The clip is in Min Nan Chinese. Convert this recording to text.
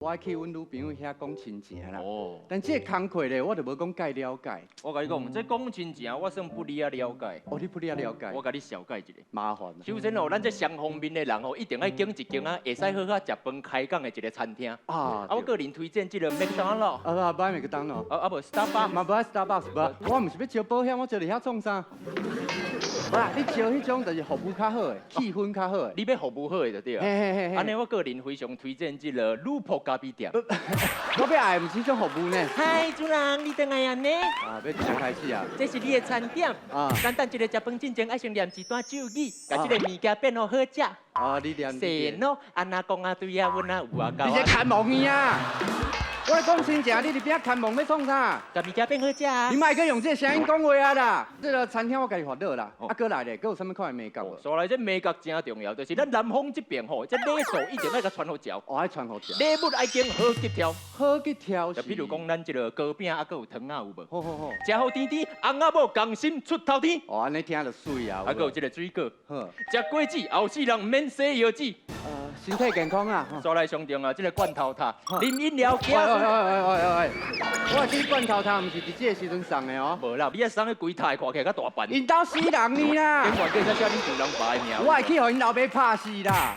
我愛去阮女朋友遐講親情啦。哦，但這個工課咧，我就無講介了解。我共你講，這講親情，我算不哩仔了解。哦，你不哩仔了解。我共你紹介一下。麻煩。首先哦，咱這雙方面的人哦，一定愛揀一間啊，會使好好食飯開講的一個餐廳。啊，啊，我個人推薦這個麥當勞。啊，不愛麥當勞。啊啊，無 Starbucks。嘛無愛 Starbucks，無。我毋是欲招保險，我招佇遐創啥？無啦，你招彼種就是服務較好的，氣氛較好的。你欲服務好的就對啊。嘿嘿嘿。按呢，我個人非常推薦這個女僕咖啡店。我欲愛的毋是彼種服務呢。嗨，主人，你轉來啊呢？啊，欲直接開始啊。這是你的餐點。啊。咱等一下食飯進前，愛先念一段咒語，共這個物件變予好食。啊，你念。是喏，按那講啊對啊，阮啊有啊夠。你這牽亡伊啊！我咧講親情，你佇邊仔牽亡欲創啥？共物件變好食啊！你莫閣用這個聲音講話啊啦！這個餐廳我家己煩惱啦。啊，閣來咧，閣有啥物款的眉角無？所來這眉角真重要，就是咱南方這邊吼，這禮數一定愛共傳予食。哦，愛傳予食。禮物愛揀好吉挑。好吉挑。就比如講，咱這個糕餅啊，閣有糖仔有無？好好好。食予甜甜，翁仔某仝心出頭天。哦，按呢聽就媠啊。啊，閣有這個水果。好。食果子後世人毋免洗藥紙。身體健康啊！煞來上重要，這個罐頭塔，啉飲料。喂喂喂喂喂！我這罐頭塔毋是佇這個時陣送的哦。無啦，你愛送彼規塔看起來較大範。𪜶兜死人呢啦！頂懸計才寫恁丈人爸的名。我會去予𪜶老爸拍死啦！